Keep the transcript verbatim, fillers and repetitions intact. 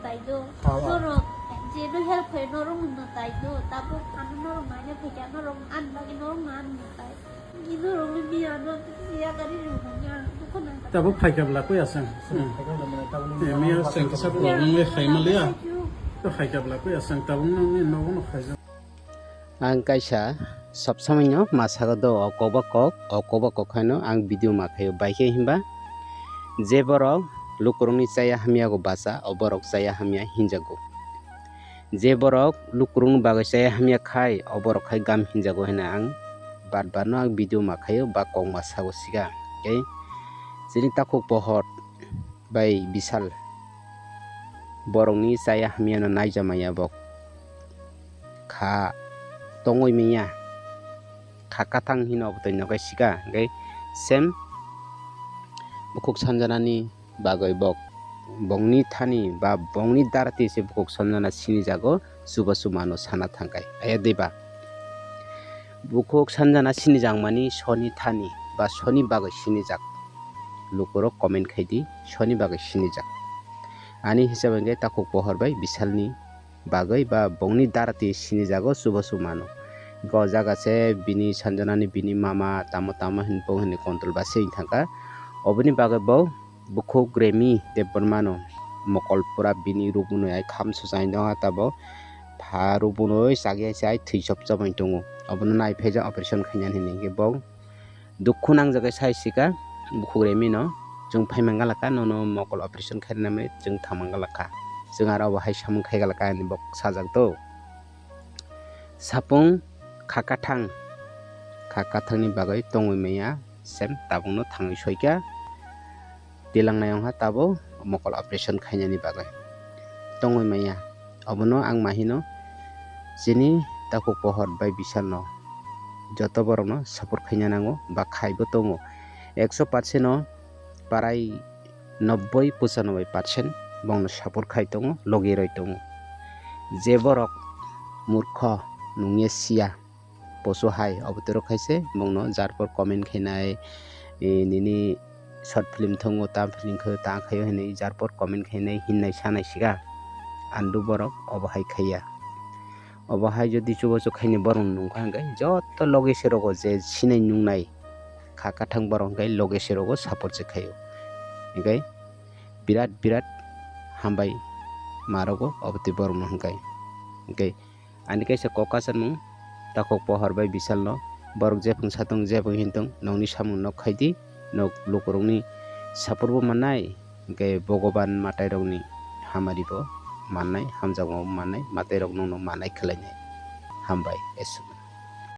Taido. Awa. Norok jeno help khe norok no taido. Tabuk ano norok naina phaikha norok ani bagwi norok no ani no tai. Norok no miya no yakari rwmani ang dukhu nang. Tabuk phaikha bwla koi aswng. Hmm. Miya sengkisa problem le khaima liya. To phaikha bwla koi aswng tabuk no nogo no khaijak. Ang kaisa sob somoi no ma sago do, o kok ba kok, o kok ba kok haino ang video ma khaio. Bai khe hinba je borok lukurokni chaya hamya go bacha, o borok chaya hamya hinjago. Je borok lukurokni bagwi chaya hamya khai, o borok khai gam hinjago hwnwi ang bar bar no ang video ma khaio ba kok ma sago siga. Tei chini takhuk pohor bai bisal borokni chaya hamya no naijamaya bo kha tongwi manya kha kathang hino bwtwi no khe sika hwnkhe sem bukhuk sanjanani bagwi bok bongni thani ba bongni darati se bukhuk sanjana sinijago chubachu mano sana thangkai aya deba bukhuk sanjana sinijakmani soni thani ba soni bagwi sinijak. Lukurok comment khaidi soni bagwi sinijak. Ani hisab hwnkhe takhuk pohor bai bisalni bagwi ba bongni darati sinijago chubachu mano. Hwnkhe o jaga se bini sanjanani bini mama tamo tamo hin bo hini control ba se wng thangkha. Oboni bagwi bo bukhuk Remi Debbarmano mokol pura bini rukbunwi ai kham suchai no tabo pha rukbunwi chagwi se ai thwi chop chop wng tongo. Obono nai phaijak operation khainani hini hwnkhe bo dukhu nangjagwi sai sika bukhuk Remi no, "Chwng phai mangala kha, nono mokol operation khainani chwng thang mangala kha, chwng aro bo hai samung khai gala kha," hinwi bo sajak do. Sapung kha kathang, kha kathangni bagwi tongwi manya sem tabukno thangwi soikha. Tilangnai wngkha tabuk mokol operation khainani bagwi tongwi manya. Obono ang ma hino chini takhuk pohor bai bisalno joto borokno support khaina nango ba khaibo tongo. Ekso percent o parai nobboi pochanoboi percent bongno support khai tongo, logi roi tongo. Je borok murkho nungya siya, poso hai, obo twi rok khaise bongno jarpor comment khainai, eh, nini short film thwngo, tam film khaio, ta khaio hinwi jarpor comment khainai hinnai sanai siga. Andu borok obo hai khaiya. Obo hai jodi chubachu khaini borok nungkha hwnkhe joto loge se rogo je sinai nungnai kha kathang borok hwnkhe loge se rogo support se khaio. Hwnkhe birat birat hambai ma rogo obo twi borokno hwnkhe. Hwnkhe Ani kaisa kok kasamung takhuk pohor bai bisalno, borok jephung satong jephung hintong nokni samung nok khaidi, nok lukurokni support bo mannai, hwnkhe Bhogoban matairokni hamari bo mannai, hamjakma bo mannai, matairok nokno mannai khlainai. Hambai, esu.